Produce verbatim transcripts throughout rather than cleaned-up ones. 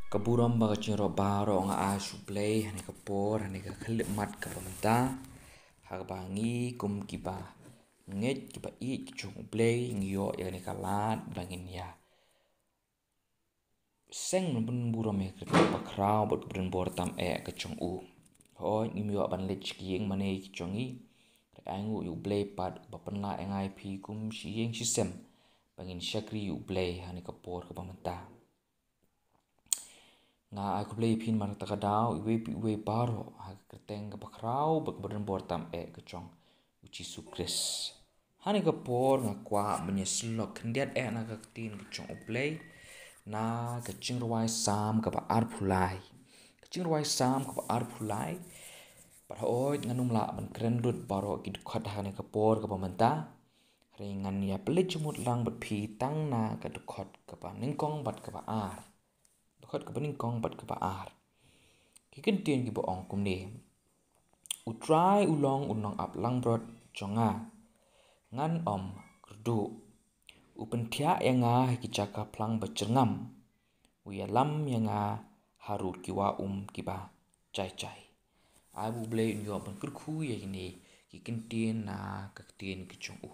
Ka burom bad ka jingïaroh baroh nga ai sha U Blei ha kane ka por, ha kane ka khyllipmat kaba mynta, ha kaba ngi kum kiba ngeit, kiba ïeit ki jong U Blei, ngi ïoh ïa kane ka lad ba ngin ïa seng ban burom ïa ka kyrteng bakhraw bad ka bynta bor tam eh ka jong U. Hooid, ngim ïoh ban leit sha ki ïing mane ki jong ngi. Hynrei ai nguh ïa U Blei pat uba pynlah ïa nga ïa phi kum shi ïing shi sem ba ngin shakri ïa U Blei ha kane ka por kaba mynta. Nga ai khublei ïa phi namar kata ka daw, iwei pa iwei baroh, ha ka kyrteng kaba khraw bad kaba don bor tam eh ka jong U Jisu Khrist. Ha kane ka por nga kwah ban ïa sylok khyndiat eh na ka ktien ka jong U Blei, na ka jingrwai Salm kaba arphew lai. Ka jingrwai Salm kaba arphew lai. Bad hooid, ngan ym lah ban kren lut baroh ki dkhot ha kane ka por kaba mynta. Hynrei ngan ïa pynleit jingmut lang bad phi tang na ka dkhot kaba nyngkong bad kaba ar. Dkhot kaba nyngkong bad kaba ar. Ki kyntien kiba ong kumne: U Trai u long u nongaplangbrot jong nga, ngan ym kyrduh. U pynthiah ïa nga ha ki jaka phlang ba jyrngam, u ïalam ïa nga harud ki wah um kiba jai jai. Ai ba U Blei un ïoh ban kyrkhu ïa kine ki kyntien na ka ktien ka jong U.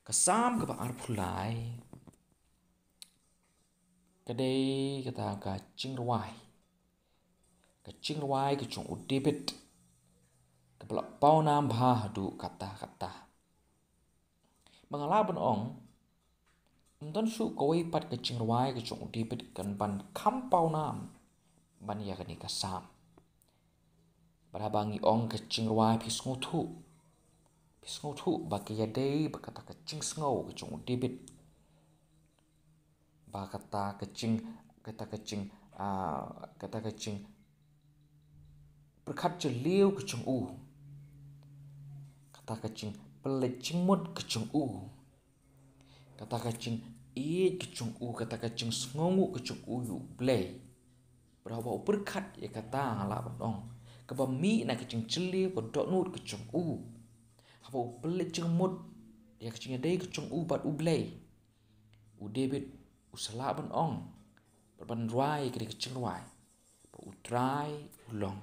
Ka Salm kaba arphew lai ka dei kata ka jingrwai, ka jingrwai ka jong u David, kaba la pawnam bha haduh katta katta. Ba nga lah ban ong, ym don shuh kawei pat ka jingrwai ka jong u David kan ban kham pawnam ban ïa kane ka Salm. Bad haba ngi ong ka jingrwai, phi sngewthuh, phi sngewthuh ba ka ïadei bad kata ka jingsngew ka jong u David, ba kata ka jing, kata ka jing, ah, kata ka jingpyrkhat jylliew ka jong u, kata ka jingpynleit jingmut ka jong u, kata ka jingïeit ka jong u, kata ka jingsngewnguh ka jong u ïa U Blei. Bad haba u pyrkhat ïa kata, nga lah ban ong, kaba mih na ka jingjylliew, ka dohnud ka jong u, haba u pynleit jingmut ïa ka jingïadei ka jong u bad U Blei, u David u sa lah ban ong bad ban rwai ïa kane ka jingrwai ba: U Trai u long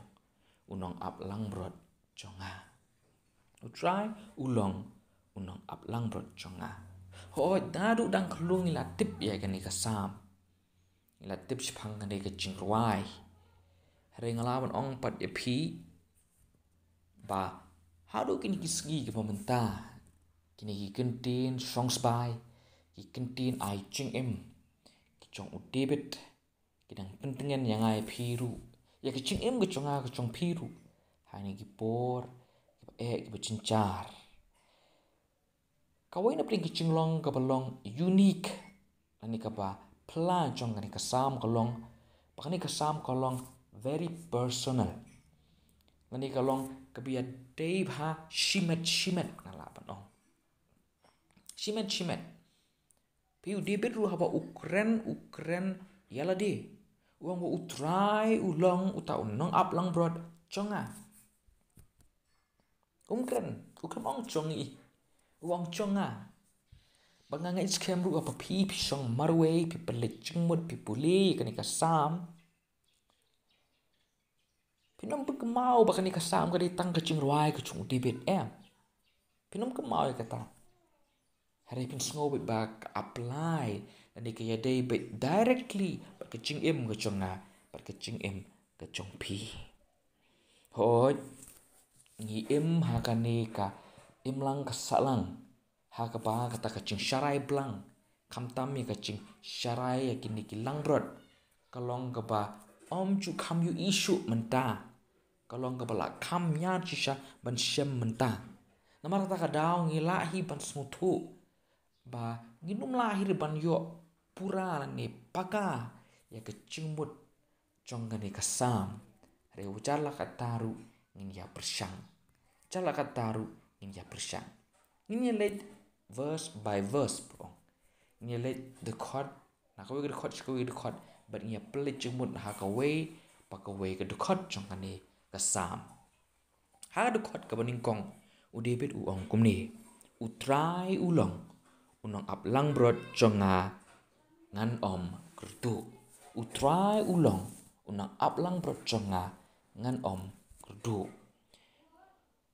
u nongaplangbrot jong nga. U Trai u long u nongaplangbrot jong nga. Hooid, naduh dang khlung ngi la tip ïa kane ka Salm, ngi la tip shaphang kane ka jingrwai. Hynrei nga lah ban ong pat ïa phi ba haduh kine ki sngi kiba mynta, kine ki kyntien shongsbai, ki kyntien ai jingim ki jong u David, ki dang pyntngen ïa nga ïa phi ruh, ïa ka jingim ka jong nga ka jong phi ruh, ha kine ki por kiba eh, kiba jynjar. Kawei na pdeng ki jinglong kaba long unique lane kaba phylla jong kane ka Salm ka long ba kane ka Salm ka long very personal, lane ka long kaba ïadei bha shimet shimet, nga lah ban ong. Shimet shimet. Phi, u David ruh haba u kren, u kren ïa lade, u ong ba: U Trai u long uta u nongaplangbrot jong nga. Um kren, u kren ong jong ngi, u ong jong nga. Ba nga ngeit skhem ruh ba phi, phi shong marwei, phi pynleit jingmut, phi pule ïa kane ka Salm, phin ym pynkynmaw ba kane ka Salm ka dei tang ka jingrwai ka jong u David, em. Phin ym kynmaw ïa kata. Hynrei phin sngew beit ba ka apply lane ka ïadei beit directly bad ka jingim ka jong nga, bad ka jingim ka jong phi. Hooid, ngi im ha kane ka imlang ka sahlang, ha kaba kata ka jingsharai blang, khamtam ïa ka jingsharai ïa kine ki langbrot, ka long kaba ym ju kham ïohi shuh mynta, ka long kaba la kham ñiad shisha ban shem mynta. Namar kata ka daw ngi lah hi ban sngewthuh ba ngin ym lah hi ruh ban ïoh pura lane paka ïa ka jingmut jong kane ka Salm. Hynrei wat la katta ruh ngin ïa pyrshang. Wat la katta ruh ngin ïa pyrshang. Ngin ïa leit verse by verse, bro. Ngin ïa leit dkhot na kawei ka dkhot sha kawei ka dkhot, bad ngin ïa pynleit jingmut ha kawei pa kawei ka dkhot jong kane ka Salm. Ha ka dkhot kaba nyngkong, u David u ong kumne: U Trai u long u nongaplangbrot jong nga, ngan ym kyrduh. U Trai u long u nongap langbrot jong nga, ngan ym kyrduh.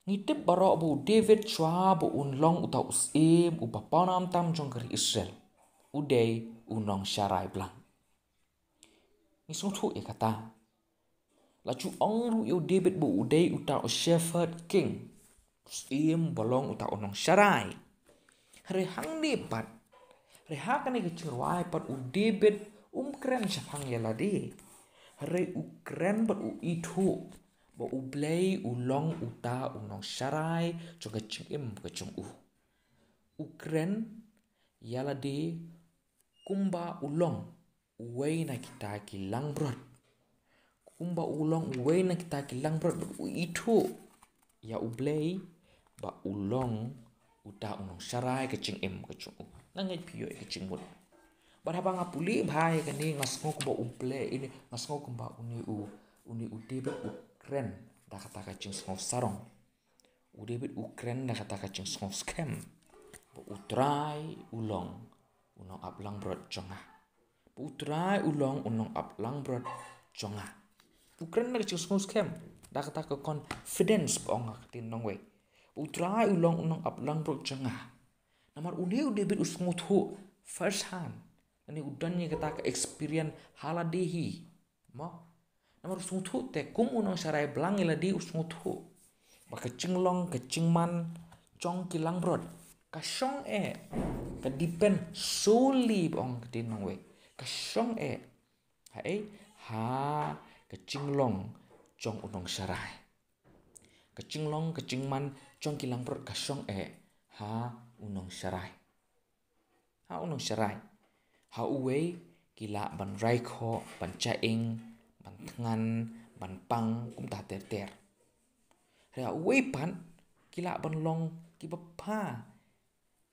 Ngi tip baroh ba u David shuwa ba un long uta u syiem uba pawnam tam jong ka ri Israel, u dei u nongsharai blang. Ngi sngewthuh ïa kata. La ju ong ruh ïa u David ba u dei uta u shepherd king, u syiem ba long uta u nongsharai. Hynrei hangne pat, hynrei ha kane ka jingrwai pat u David um kren shaphang ïa lade. Hynrei u kren bad u ithuh ba U Blei u long uta u nongsharai jong ka jingim ka jong u. U kren ïa lade kumba u long uwei na kita ki langbrot. Kumba u long uwei na kita ki langbrot bad u ithuh ïa U Blei ba u long uta u nongsharai ka jingim ka jong u. Nga ngeit phi ïoh ïa ka jingmut. Bad haba nga pule bha ïa kane nga sngew kumba U Blei ine, nga sngew kumba une u, une u David u kren da kata ka jingsngew sarong. U David u kren da kata ka jingsngew skhem ba U Trai u long u nongap langbrot jong nga. Ba U Trai u long u nongap langbrot jong nga. U kren da ka jingsngew skhem da kata ka confidence ba ong ha ka ktien nongwei. Ba U Trai u long u nongap langbrot jong nga. Namar une u David u sngewthuh first hand. Lane u don ïa kata ka experience ha lade hi. Mo? Namar u sngewthuh te kum u nongsharai blang ïa lade u sngewthuh ba ka jinglong ka jingman jong ki langbrot ka shong eh, ka depend solely ba ong ka ktien nongwei, ka shong eh ha ei, ha ka jinglong jong u nongsharai. Ka jinglong ka jingman jong ki langbrot ka shong eh ha u nongsharai. Ha u nongsharai. Ha uwei ki lah ban raikhoh, ban jaing, ban thngan, ban pang kumta ter ter. Hynrei ha uwei pat ki lah ban long kiba pha,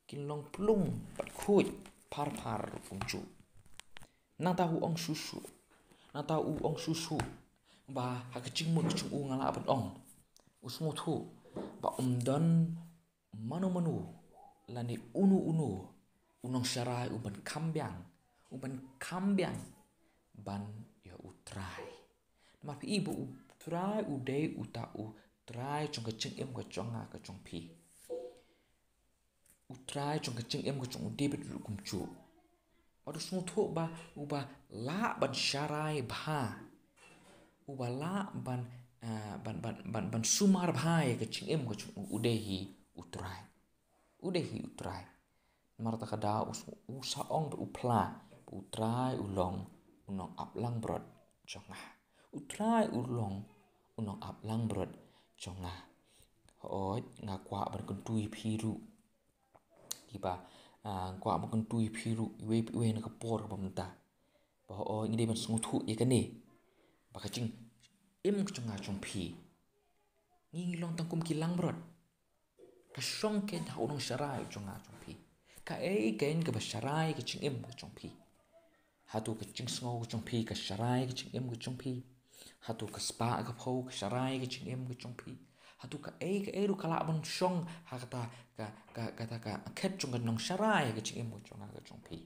kin long plung bad khuid phar phar kumjuh. Nangta u ong shuh shuh, nangta u ong shuh shuh ba ha ka jingmut ka jong u nga lah ban ong, u sngewthuh ba um don mano mano lane uno uno u nongsharai u ban kham biang, u ban kham biang ban ïa U Trai. Namar phi i ba U Trai u dei uta U Trai jong ka jingim ka jong nga ka jong phi. U Trai jong ka jingim ka jong u David ruh kumjuh. Bad u sngewthuh ba uba lah ban sharai bha, uba lah ban, ah, ban, ban, ban, ban sumar bha ïa ka jingim ka jong u, u dei hi U Trai. U dei hi U Trai. Namar kata ka daw u, u sa ong bad u phla ba U Trai u long u nongap langbrot jong nga. U Trai u long u nongap langbrot jong nga. Hooid, nga kwah ban kyntu ïa phi ruh. Kiba, ah, kwah ban kyntu ïa phi ruh iwei pa iwei na ka por kaba mynta. Ba hooid, ngi dei ban sngewthuh ïa kane ba ka jingim ka jong nga jong phi, ngi ngi long tang kum ki langbrot. Ka shong keiñ ha u nongsharai jong nga jong phi. Kaei keiñ kaba sharai ka jingim ka jong phi? Hato ka jingsngew ka jong phi ka sharai ka jingim ka jong phi? Hato ka spah ka phew ka sharai ka jingim ka jong phi? Hato kaei kaei ruh ka lah ban shong ha kata ka, ka, kata ka khet jong ka nongsharai ka jingim ka jong nga ka jong phi?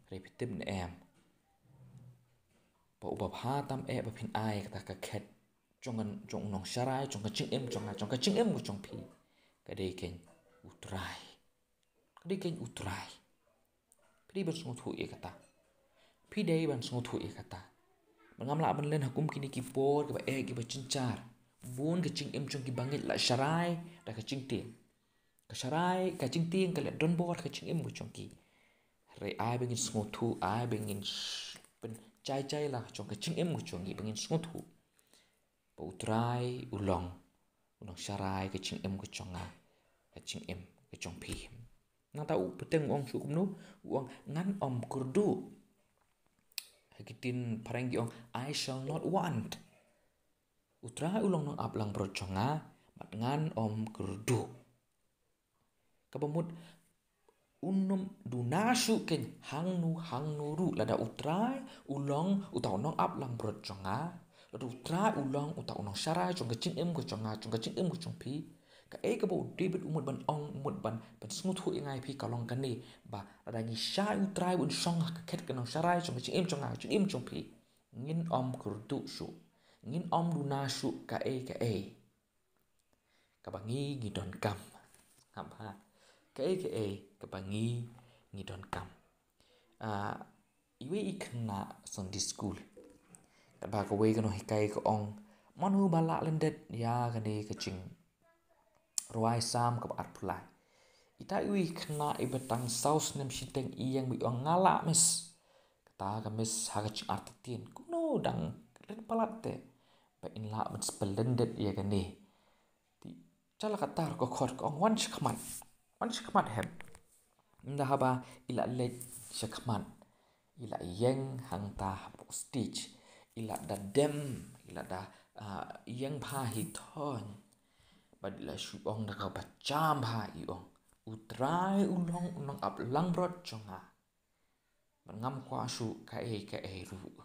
Hynrei phi tip ne em ba uba bha tam eh ba phin ai kata ka khet jong ka, jong u nongsharai jong ka jingim jong nga, jong ka jingim ka jong phi, ka dei keiñ U Trai. Ka dei keiñ U Trai. Phi dei ban sngewthuh ïa kata. Phi dei ban sngewthuh ïa kata. Ba ngam lah ban len ha kum kine ki por kiba eh kiba jynjar. Bun ka jingim jong ki bangeit la sharai da ka jingtieng. Ka sharai ka jingtieng ka leh donbor ka jingim ka jong ki. Hynrei ai ba ngin sngewthuh, ai ba ngin sh-, pynjai jai la jong ka jingim ka jong ngi, ba ngin sngewthuh ba U Trai u long u nongsharai ka jingim ka jong nga, ka jingim ka jong phi. Nangta u pateng u ong shuh kumno, u ong ngan ym kyrduh. Ha ki ktien phareng ki ong, "I shall not want." U Trai u long nongap langbrot jong nga, bad ngan ym kyrduh. Kaba mut un ym duna shuh keiñ hangno hangno ruh lada U Trai u long uta u nongap langbrot jong nga, lada U Trai u long uta u nongsharai jong ka jingim ka jong nga, jong ka jingim ka jong phi, Kaei kaba u David u mut ban ong, u mut ban, ban sngewthuh ïa nga ïa phi ka long kane, ba lada ngi shah ïa u Trai ban shong ha ka khet ka nongshakri jong ka jingim jong nga, jingim jong phi, ngin ym kyrduh shuh, ngin ym duna shuh kaei kaei kaba ngi, ngi donkam. Haba kaei kaei kaba ngi, ngi donkam. Ah, iwei i khynnah Sunday school, kaba kawei ka nonghikai ka ong, mano ba lah lyndet ïa kane ka jingrwai Salm kaba arphew lai. Ita iwei i khynnah iba tang saw snem shiteng i ïeng ba i ong, nga lah miss. Kata ka miss ha ka jingartatien, kumno dang rit palat te ba in lah ban spell lyndet ïa kane. Te sha la katta ka khot ka ong, wan shakhmat, wan shakhmat hep. Ynda haba i la leit shakhmat, i la ïeng hangta hapoh stage, i la da dem, i la da, ah, ïeng bha hi thon. Bad i la shu ong da kaba jam bha, i ong, u Trai u long u nongap langbrot jong nga, bad ngam kwah shuh kaei kaei ruh.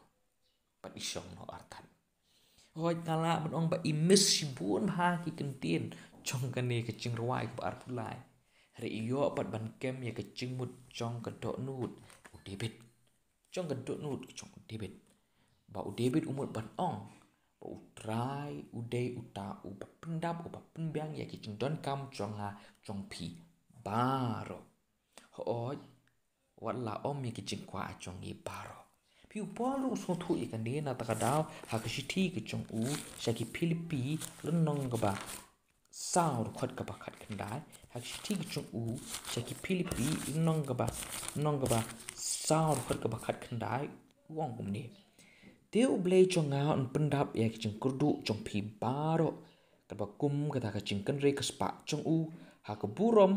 Bad i shong noh artat. Hooid, nga lah ban ong ba i miss shibun bha ki kyntien jong kane ka jingrwai kaba arphew lai. Hynrei i ïoh pat ban kem ïa ka jingmut jong ka dohnud u David, jong ka dohnud jong u David, ba u David u mut ban ong ba u Trai u dei uta uba pyndap, uba pynbiang ïa ki jingdonkam jong nga, jong phi baroh. Hooid, wat la ym ïa ki jingkwah jong ngi baroh. Phi, u Paul ruh u sngewthuh ïa kane, na kata ka daw ha ka shithi ka jong u sha ki Philippi, lynnong kaba saw, dkhot kaba khatkhyndai. Ha ka shithi ka jong u sha ki Philippi, lynnong kaba, lynnong kaba saw, dkhot kaba khatkhyndai, u ong kumne: Te U Blei jong nga un pyndap ïa ki jingkyrduh jong phi baroh, kaba kum kata ka jingkynrei ka spah jong u, ha ka burom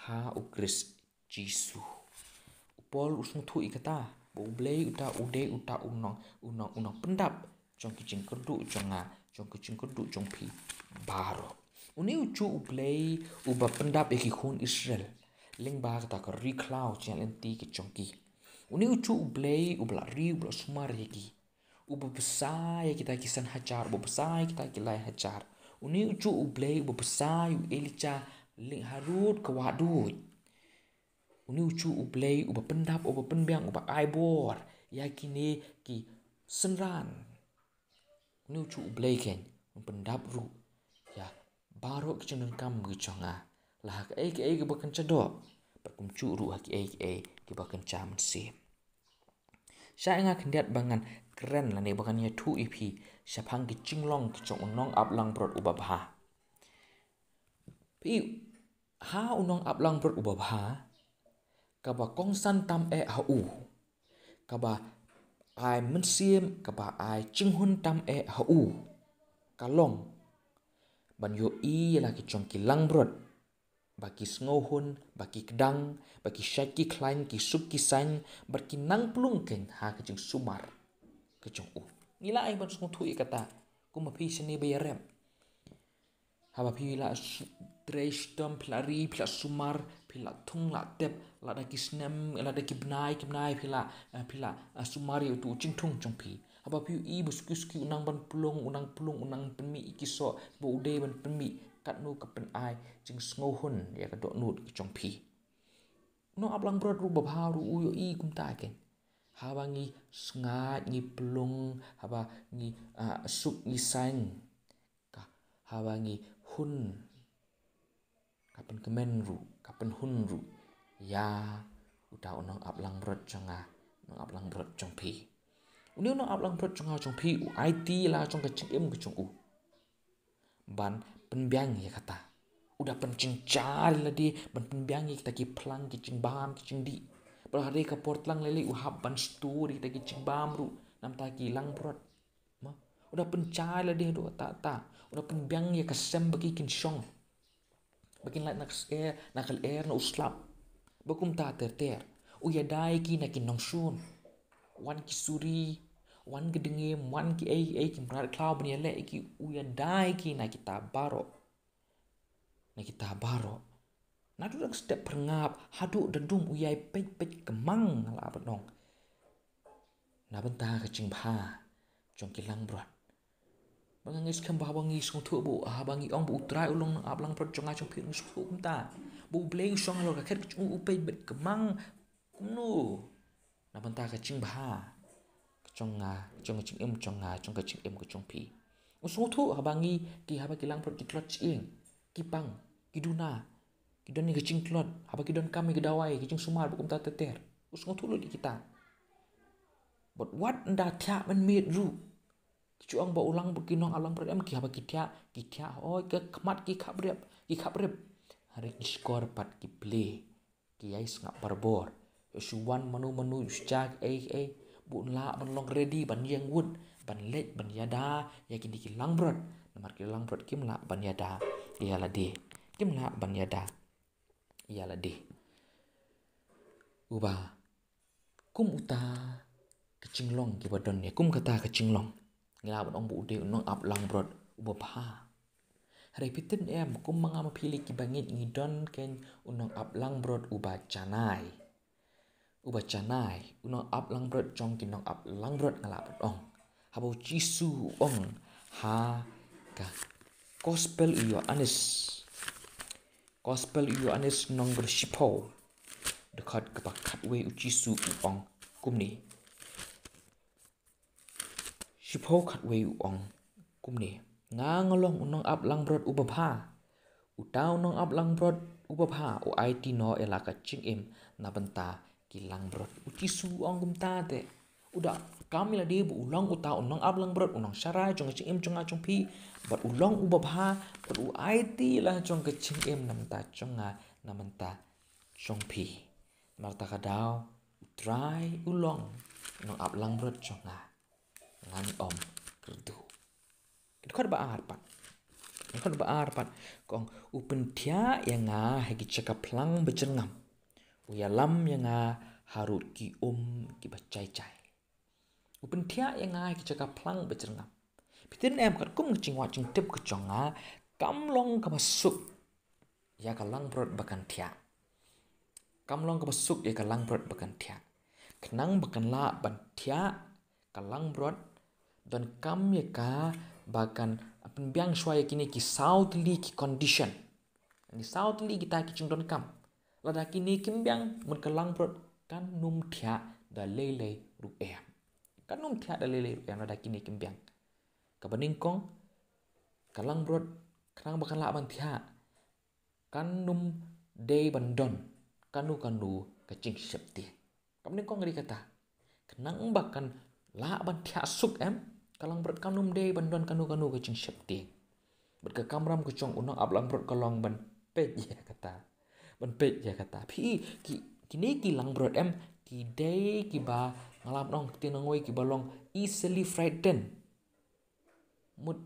ha U Khrist Jisu. U Paul u sngewthuh ïa kata ba U Blei uta u dei uta u nong, u nong, u nongpyndap jong ki jingkyrduh jong nga, jong ki jingkyrduh jong phi baroh. Une u juh U Blei uba pyndap ïa ki khun Israel lyngba kata ka ri khlaw, jingïaid lynti ka jong ki. Une u juh U Blei uba la ri, uba la sumar ïa ki, uba bsa ïa kita ki san hajar, uba bsa ïa kita ki lai hajar. Une u juh U Blei uba bsa ïa u Elijah lyngba harud ka wah duid. Une u juh U Blei uba pyndap, uba pynbiang, uba ai bor ïa kine ki synran. Une u juh U Blei keiñ un pyndap ruh ïa baroh ki jingdonkam ki jong nga, la ha kaei kaei kiba kynja doh, bad kumjuh ruh ha kiei kiei kiba kynja mynsiem. Shah nga khyndiat ba ngan kren lane ba ngan ïathuh ïa phi shaphang ki jinglong ki jong u nongap langbrot uba bha. Phi, ha u nongap langbrot uba bha, kaba kongsan tam eh ha u, kaba ai mynsiem, kaba ai jinghun tam eh ha u, ka long ban ïohi ïa la ki jong ki langbrot, ba ki sngewhun, ba ki kdang, ba ki shait ki khlaiñ, ki suk ki saiñ, bad ki nang plung keiñ ha ka jingsumar ka jong u. Ngi lah ai ban sngewthuh ïa kata, kum ma phi shane ba ïarep. Haba phi la su-, trei shitom, phi la ri, phi la sumar, phi la thung la tep, lada ki snem, lada ki bnai, ki bnai, phi la, eh, phi la, eh, sumar ïa utu u jingthung jong phi. Haba phi ïohi ba suki suki u nang ban plung, u nang plung, u nang pynmih ïa ki soh ba u dei ban pynmih, katno ka pynai jingsngewhun ïa ka dohnud ka jong phi. U nongap langbrot ruh ba bha ruh u ïohi kumta keiñ. Haba ngi sngaid, ngi plung, haba ngi, ah, suk, ngi saiñ, ka, haba ngi hun, ka pynkmen ruh, ka pynhun ruh ïa uta u nongap langbrot jong nga, nongap langbrot jong phi. Une u nongap langbrot jong nga jong phi u aiti la jong ka jingim ka jong u ban pynbiang ïa kata. U da pynjynjar ïa lade ban pynbiang ïa kita ki phlang, ki jingbam, ki jingdih. Bad hynrei ka por tlang lei lei u hap ban stur ïa kita ki jingbam ruh namar ki langbrot. Ma, u da pynjynjar ïa lade haduh katta katta. U da pynbiang ïa ka sem ba ki kin shong, ba kin lait na ka lyer, na ka lyer na u slap, ba kumta ter ter. U ïada ïa ki na ki nongshun. Wan ki suri, wan ki dngiem, wan kiei kiei ki mrad khlaw ban ïaleh ïa ki, u ïada ïa ki na kita baroh. Na kita baroh. Naduh dang step pyrngap haduh da dum u ïai peit peit ka mang, nga lah ban ong, na bynta ka jingbha jong ki langbrot. Ba nga ngeit skhem ba haba ngi sngewthuh ba, haba ngi ong ba U Trai u long nongap langbrot jong nga jong phi, ngi sngewthuh kumta. Ba U Blei u shong halor ka khet ka jong u, u peit bad ka mang kumno na bynta ka jingbha ka jong nga, jong ka jingim jong nga, jong ka jingim ka jong phi. U sngewthuh haba ngi, ki, haba ki langbrot ki tlot shyieng, ki pang, ki duna, ki don ïa ka jingtlot, haba ki donkam ïa ka dawai, ka jingsumar bad kumta ter ter. U sngewthuh lut ïa kita. Bad wat ynda thiah mynmiet ruh, ki ju ong ba u lang, ba ki nongap langbrot em, ki haba ki thiah, ki thiah, oi, ka khmat ki khaprip, ki khaprip. Hynrei ki shkor pat ki plie, ki ïai sngap barabor. Ïoh shu wan mano mano, ïoh shu jia ei ei, ba un lah ban long ready ban ïeng wut, ban leit ban ïada ïa kine ki langbrot. Namar ki langbrot kim lah ban ïada ïa lade, kim lah ban ïada ïa lade. Uba kum uta ka jinglong kiba don ïa, kum kata ka jinglong, ngi lah ban ong ba u dei u nongap langbrot uba bha. Hynrei phi tip em, kum ma nga ma phi lei kiba ngeit, ngi don kein u nongap langbrot uba janai. Uba janai, u nongap langbrot jong ki nongap langbrot, nga lah ban ong. Haba U Jisu u ong ha ka Gospel u Ïoannis, Gospel u Ïoannis lynnong ba shiphew, dkhot kaba khatwei, U Jisu u ong kumne. Shiphew khatwei u ong kumne: Nga nga long u nongap langbrot uba bha. Uta u nongap langbrot uba bha u aiti noh ïa la ka jingim na bynta ki langbrot. U Jisu u ong kumta te. U da kam ïa lade ba u long uta u nongap langbrot, u nongsharai jong ka jingim jong nga jong phi. Bad u long uba bha, bad u aiti la jong ka jingim na bynta jong nga, na bynta jong phi. Namar kata ka daw, U Trai u long u nongap langbrot jong nga. Ngan ym kyrduh. Dkhot ba ar pat. Dkhot ba ar pat ka ong: U pynthiah ïa nga ha ki jaka phlang ba jyrngam. U ïalam ïa nga harud ki um kiba jai jai. U pynthiah ïa nga ha ki jaka phlang ba jyrngam. Phi tip em, katkum ka jingwad jingtip ka jong nga, kam long kaba suk ïa ka langbrot ba kan thiah. Kam long kaba suk ïa ka langbrot ba kan thiah. Khnang ba kan lah ban thiah ka langbrot, donkam ïa ka ba kan pynbiang shuwa ïa kine ki saw tylli ki condition. Ki saw tylli kita ki jingdonkam. Lada kine kim biang, mut ka langbrot kan ym thiah da lei lei ruh em. Kan ym thiah da lei lei ruh em lada kine kim biang. Kaba nyngkong, ka langbrot, khnang ba kan lah ban thiah, kan ym dei ban don kano kano ka jingsheptieng. Kaba nyngkong ka dei kata. Khnang ba kan lah ban thiah suk em, ka langbrot kan ym dei ban don kano kano ka jingsheptieng. Bad ka kamram ka jong u nongap langbrot ka long ban peit ïa kata. Ban peit ïa kata. Phi, ki, kine ki langbrot em, ki dei kiba, nga lah ban ong, ktien nongwei, kiba long easily frightened. Mut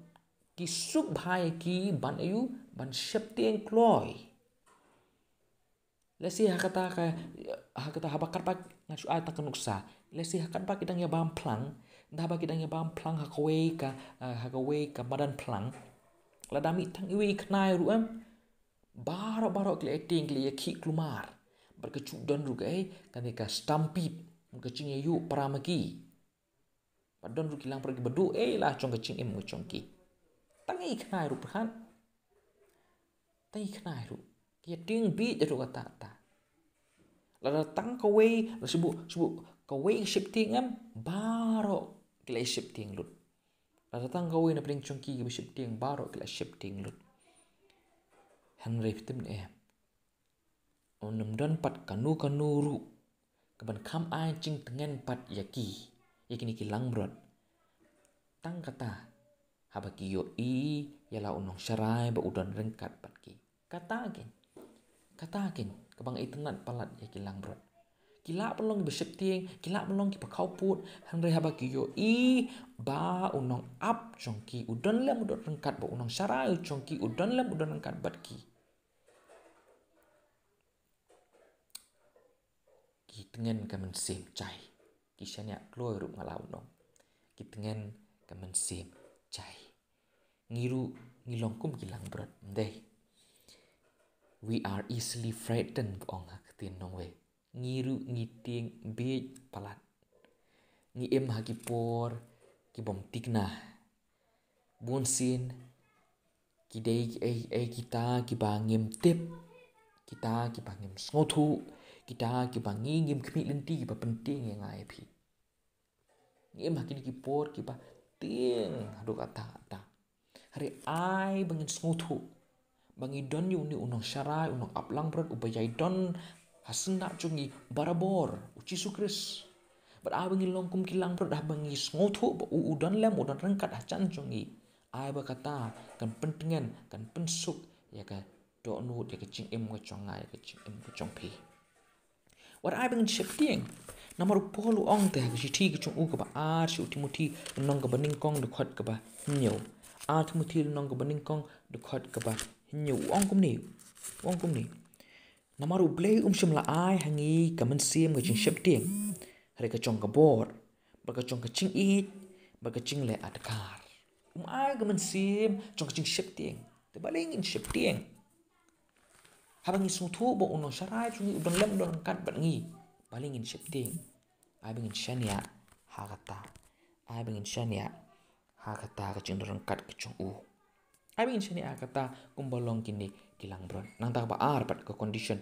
ki suk bha ïa ki ban ïoh, ban sheptieng kloi. Lehse ha kata ka, ha kata, haba katba, nga shu ai tang ka nuksa. Lehse ha katba ki dang ïa bam phlang, da haba ki dang ïa bam phlang ha kawei ka, eh, ha kawei ka madan phlang. Lada mih tang iwei i khnai ruh em, baroh baroh ki la ïa tieng, ki la ïa khih kulmar. Bad ka ju don ruh kaei, kane ka stampede, ka jingïaïuh para ma ki. Bad don ruh ki langbrot kiba duh ei la jong ka jingim ka jong ki. Tang i khnai ruh pyrkhat. Tang i khnai ruh. Ki ïa tieng bieit ruh kata kata. Lada tang kawei, la shu buh, shu buh kawei ka sheptieng em, baroh ki la ïa sheptieng lut. Lada tang kawei na pdeng jong ki kiba sheptieng, baroh ki la sheptieng lut. Hynrei phi tip ne em, un ym don pat kano kano ruh kaban kham ai jingtngen pat ïa ki, ïa kine ki langbrot. Tang kata, haba ki ïohi ïa la u nongsharai ba u don ryngkat bad ki. Kata keiñ. Kata keiñ kaba nga itynnad palat ïa ki langbrot. Ki lah ban long kiba sheptieng, ki lah ban long kiba khawpud, hynrei haba ki ïohi ba u nongap jong ki u don lem u don ryngkat, ba u nongsharai jong ki u don lem u don ryngkat bad ki, ki tngen ka mynsiem jai. Ki shaniah kloi ruh, nga lah ban ong. Ki tngen ka mynsiem jai. Ngi ruh ngi long kum ki langbrot, ym dei? We are easily frightened, ba ong ha ka ktien nongwei. Ngi ruh ngi tieng bieit palat. Ngi im ha ki por ki bym thikna. Bun sien ki dei ki ei ei kita kiba ngim tip, kita kiba ngim sngewthuh, kita kiba ngi ngim khmih lynti kiba pyntieng ïa nga ïa phi. Ngi im ha kine ki por kiba tieng haduh katta katta. Hynrei ai ba ngin sngewthuh ba ngi don ïa une u nongsharai, u nongap langbrot uba ïai don ha syndah jong ngi barabor, u Jisu Khrist. Bad ai ba ngin long kum ki langbrot haba ngi sngewthuh ba u, u don lem, u don ryngkat ha jan jong ngi. Ai ba kata kan pyntngen, kan pynsuk ïa ka dohnud, ïa ka jingim ka jong nga, ïa ka jingim ka jong phi. Wat ai ba ngin sheptieng. Namar u Paul u ong te ha ka shithi ka jong u kaba ar sha u Timothi, lynnong kaba nyngkong, dkhot kaba hynñiew. Ar Timothi lynnong kaba nyngkong, dkhot kaba hynñiew. U ong kumne. U ong kumne. Namar U Blei um shym la ai ha ngi ka mynsiem ka jingsheptieng, hynrei ka jong ka bor, bad ka jong ka jingïeit, bad ka jingleh adkar. Um ai ka mynsiem jong ka jingsheptieng. Te balei ngin sheptieng? Haba ngi sngewthuh ba u nongsharai jong ngi u don lem, u don ryngkat bad ngi, balei ngin sheptieng? Ai ba ngin shaniah ha kata. Ai ba ngin shaniah ha kata ka jingdon ryngkat ka jong u. Ai ba ngin shaniah ha kata kumba long kine ki langbrot. Nangta kaba ar pat ka condition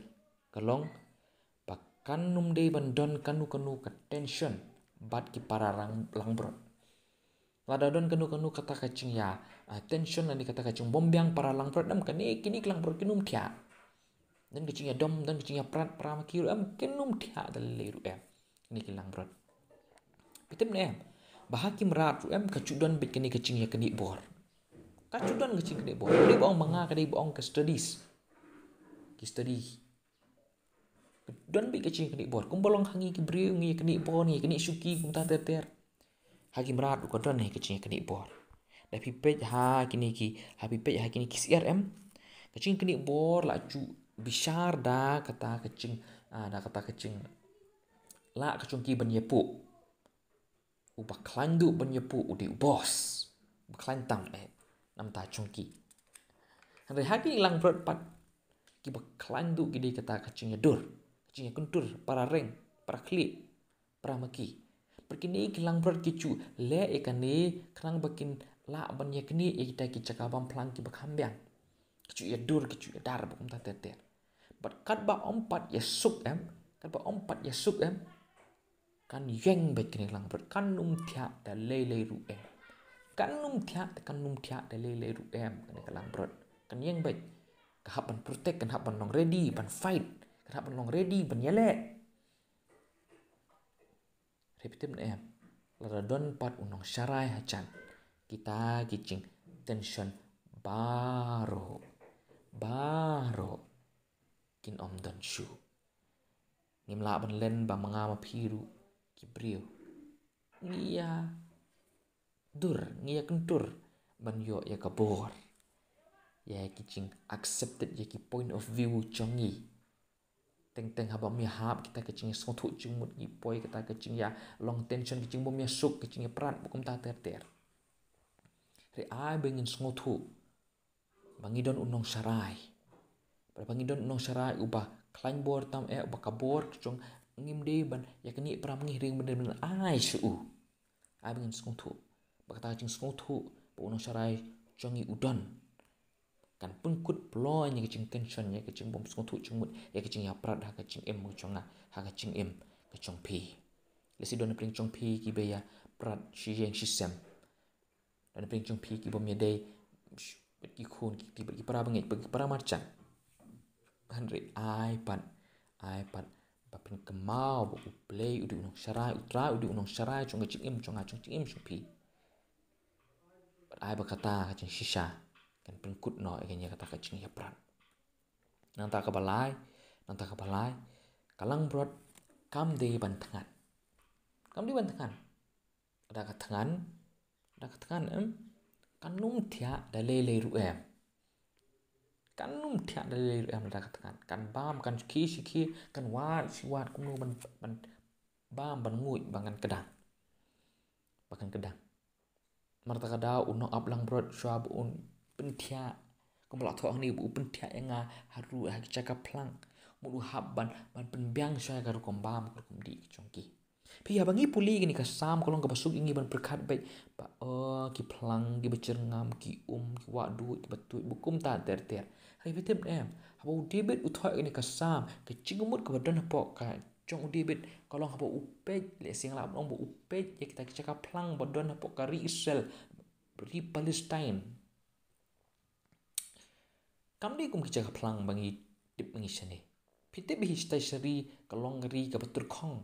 ka long ba kan ym dei ban don kano kano ka tension bad ki para lang-, langbrot. Lada don kano kano kata ka jingïa, ah, tension lane kata ka jingbymbiang para langbrot, em, kane, kine ki langbrot kin ym thiah. Don ka jingïadom, don ka jingïaprat para ma ki ruh, em, kin ym thiah da lei lei ruh, em, kine ki langbrot. Phi tip ne em ba ha ki mrad ruh, em, ka ju don beit kane ka jingïaknieh bor. Ka ju don ka jingknieh bor. Ka dei ba ong ma nga, ka dei ba ong ka studies. Ki study. Don beit ka jingknieh bor. Kumba long ha ngi ki briew, ngi knieh bor, ngi knieh shuki, kumta ter ter. Ha ki mrad ruh ka don hi ka jingknieh bor. Da phi peit ha kine ki, ha phi peit ha kine ki syiar, em, ka jingknieh bor la ju bishar da kata ka jing, ah, da kata ka jing, la ka jong ki ban ïapuh. Uba khlaiñ duh ban ïapuh u dei u boss. Uba khlaiñ tam, eh, namar ta jong ki. Hynrei ha ki langbrot pat, kiba khlaiñ duh ki dei kata ka jingïadur, ka jingïakyntur, para reng, para khlieh, para ma ki. Bad kine ki langbrot ki ju leh ïa kane khnang ba kin lah ban ïaknieh ïa kita ki jaka bam phlang kiba kham biang. Ki ju ïadur, ki ju ïadar, ba kumta ter ter. Bad katba ym pat ïasuk, em, katba ym pat ïasuk, em, kan ïeng beit kane ka langbrot, kan ym thiah da lei lei ruh, em. Kan ym thiah, kan ym thiah da lei lei ruh, em, kane ka langbrot. Kan ïeng beit, ka hap ban protect, kan hap ban long ready ban fight, kan hap ban long ready ban ïaleh. Hynrei phi tip ne em, lada don pat u nongsharai hajan, kita ki jingtension baroh, baroh kin ym don shuh. Ngim lah ban len ba ma nga ma phi ruh ki briew ngi ïadur, ngi ïakyntur ban ïoh ïa ka bor, ïa ki jing accepted, ïa ki point of view jong ngi. Teng teng haba ym ïahap kita ki jingïasngewthuh jingmut, ngi poi kata ki jingïalong tension, ki jingbym ïasuk, ki jingïaprat, ba kumta ter ter. Hynrei ai ba ngin sngewthuh ba ngi don u nongsharai. Ba ngi don u nongsharai uba khlaiñ bor tam, eh, uba ka bor ka jong, ngim dei ban ïaknieh para ma ngi, hynrei ban ai sha u. Ai ba ngin sngewthuh ba kata ka jingsngewthuh ba u nongsharai jong ngi u don kan pynkut ploh ïa ka jingtension, ïa ka jingbym sngewthuh jingmut, ïa ka jingïaprat ha ka jingim ka jong nga, ha ka jingim ka jong phi. Lehse don na pdeng jong phi kiba ïaprat shi ïing shi sem. Don na pdeng jong phi kibym ïadei bad ki khun, ki kti, bad ki para bangeit, bad ki para marjan. Hynrei ai pat, ai pat ba pynkynmaw ba U Blei u dei u nongsharai, U Trai u dei u nongsharai jong ka jingim jong nga, jong ka jingim jong phi. Bad ai ba kata ka jingshisha kan pynkut noh ïa kane, kata ka jingïaprat. Nangta kaba lai, nangta kaba lai, ka langbrot kam dei ban thngan. Kam dei ban thngan. Lada ka thngan, lada ka thngan, em, kan ym thiah da lei lei ruh, em. Kan ym thiah da lei lei ruh, em, lada ka thngan. Kan bam, kan khie shi khie, kan wad shi wad, kumno ban, ban bam, ban nguid ba ngan kdang. Ba kan kdang. Namar kata ka daw u nongap langbrot shuwa ba un pynthiah, kumba la thoh hangne, ba u pynthiah ïa nga ha ruh, ha ki jaka phlang, mut u hap ban, ban pynbiang shuwa ïa ka rukom bam, ka rukom dih ka jong ki. Phi, haba ngi pule kane ka Salm ka long kaba suk ïa ngi ban pyrkhat beit ba, oh, ki phlang kiba jyrngam, ki um, ki wah duh, kiba tuid, ba kumta ter ter. Hynrei phi tip ne em, haba u David u thoh kane ka Salm, ka jingmut kaba don hapoh ka jong u David ka long haba u peit, lehse nga lah ban ong ba u peit ïa kita ki jaka phlang ba don hapoh ka ri Israel, ri Palestine. Kam dei kum ki jaka phlang ba ngi tip ba ngi shane. Phi tip hi, shatai sha ri ka long ka ri kaba tyrkhong,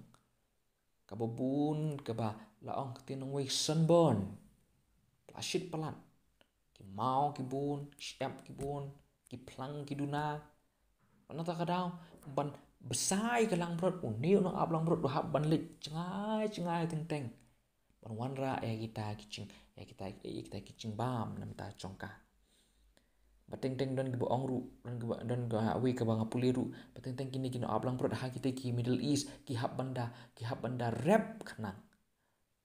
kaba bun, kaba la ong ka ktien nongwei sunburn, la shit palat. Ki maw ki bun, ki shyiap ki bun, ki phlang ki duna. Nangta ka daw ban bsa ïa ka langbrot, une u nongap langbrot u hap ban leit jngai jngai teng teng ban wanrah ïa kita ki jing, ïa kita, ïa kita ki jingbam namar ta jong ka. Ba teng teng don kiba ong ruh, don kiba, don kiba, wei kaba nga pule ruh, ba teng teng kine ki nongap langbrot ha kita ki Middle East ki hap ban da, ki hap ban da rep khnang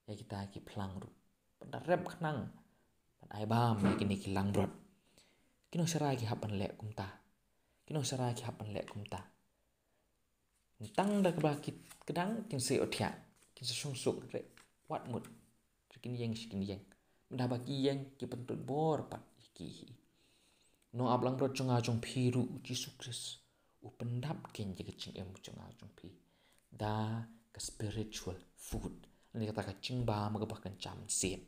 ïa kita ki phlang ruh, ban da rep khnang ban ai bam ïa kine ki langbrot. Ki nongsharai ki hap ban leh kumta. Ki nongsharai ki hap ban leh kumta. Tang da kaba ki kdang kin sa ïohthiah, kin sa shong suk re, wat mut. Kin ïeng shi kin ïeng. Mynta ba ki ïeng ki pyntut bor pat ïa ki hi. Nongap langbrot jong nga jong phi ruh, u Jisu Khrist u pyndap kein ïa ka jingim jong nga jong phi da ka spiritual food, ne kata ka jingbam kaba kan jam sep.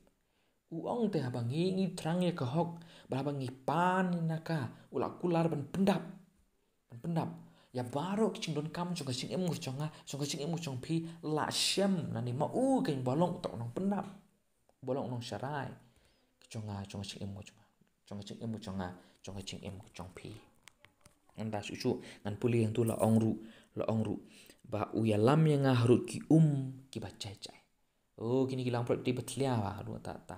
U ong te haba ngi, ngi thrang ïa ka hok, ba haba ngi pan ïa ka, u la kular ban pyndap. Ban pyndap ïa baroh ki jingdonkam jong ka jingim jong nga, jong ka jingim jong phi, la shem na ne ma u kein ba long uta u nongpyndap, ba long u nongsharai ka jong nga, jong ka jingim jong nga, jong ka jingim jong nga, jong ka jingim jong phi. Ngan da shu shu ngan pule hangtu, la ong ruh, la ong ruh ba u ïalam ïa nga harud ki um kiba jai jai. Oh, kine ki langbrot dei ba tlia bha haduh ta ta.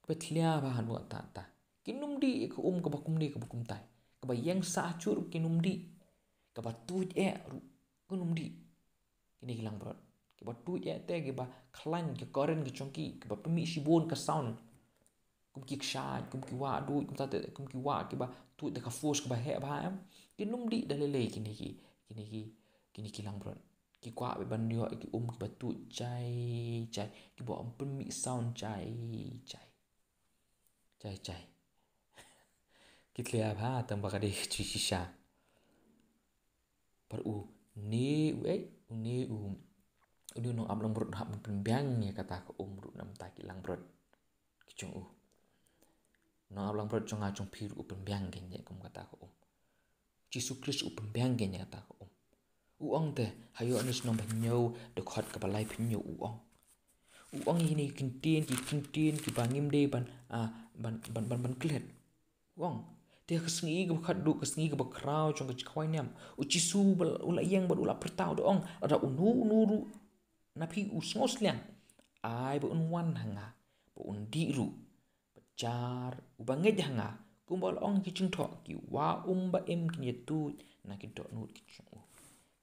Ba tlia bha haduh ta ta. Kin ym dih ïa ka um kaba kumne kaba kumtai, kaba ïeng sah jur kin ym dih, kaba tuid eh ruh kin ym dih. Kine ki langbrot kiba tuid eh te kiba khlaiñ ka current ka jong ki, kiba pynmih shibun ka sound. Kum ki kshaid, kum ki wah duh, kum ta te, kum ki wah kiba tuid da ka force kaba heh bha em. Kin ym dih da lei lei kine ki, kine ki, kine ki langbrot. Ki kwah beit ban ïoh ïa ki um kiba tuid jai jai, kiba ym pynmih sound jai jai. Jai jai. Ki tlia bha tang ba ka dei ka jingshisha. Bad une u, eh, une u, une u nongap langbrot u hap ban pynbiang ïa kata ka um ruh namar ta ki langbrot ki jong u. Nongap langbrot jong nga jong phi ruh u pynbiang kein ïa kum kata ka um. Jisu Khrist u pynbiang kein ïa kata ka um. U ong te ha Ïoannis lynnong ba hynñiew, dkhot kaba laiphew hynñiew, u ong. U ong ïa kine ki ktien, ki ktien kiba ngim dei ban, ah, ban, ban, ban, ban klet. U ong te ha ka sngi kaba khatduh, ka sngi kaba khraw jong ka jingkhawai niam, u Jisu u la ïeng bad u la pyrta, u da ong, lada uno uno ruh na phi u sngewsliang, ai ba un wan ha nga, ba un dih ruh. Bad jar uba ngeit ha nga, kumba la ong ki jingthoh, ki wah um ba im kin ïa tuid na ki dohnud ki jong u.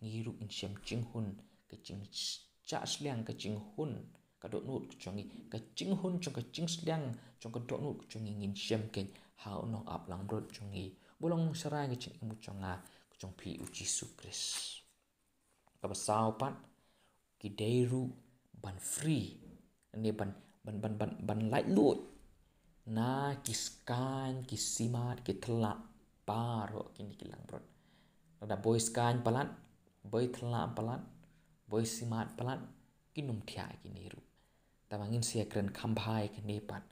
Ngi ruh ngin shem jinghun, ka jingshah sliang, ka jinghun ka dohnud ka jong ngi, ka jinghun jong ka jingsliang jong ka dohnud ka jong ngi ngin shem kein ha u nongap langbrot jong ngi, ba long sharai ka jingim ka jong nga, ka jong phi, u Jisu Khrist. Kaba saw pat, ki dei ruh ban free, ne ban, ban, ban, ban, ban laitluid na ki skaiñ, ki simat, ki thlak baroh kine ki langbrot. Lada boi skaiñ palat, boi thlak palat, boi simat palat, kin ym thiah kine ruh. Tangba ngin sa ïakren kham bha ïa kine pat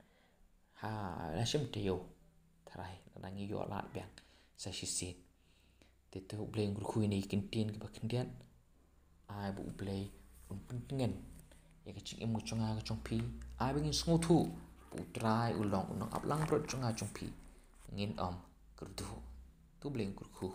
ha la shem taïew tharai, lada ngi ïoh lad biang sa shisien. Te to U Blei un kyrkhu ïa kine ki ktien kiba khyndiat. Ai ba U Blei un pyntngen ïa ka jingim ka jong nga ka jong phi. Ai ba ngin sngewthuh ba U Trai u long u nongap langbrot jong nga jong phi. Ngin ym kyrduh. To U Blei un kyrkhu.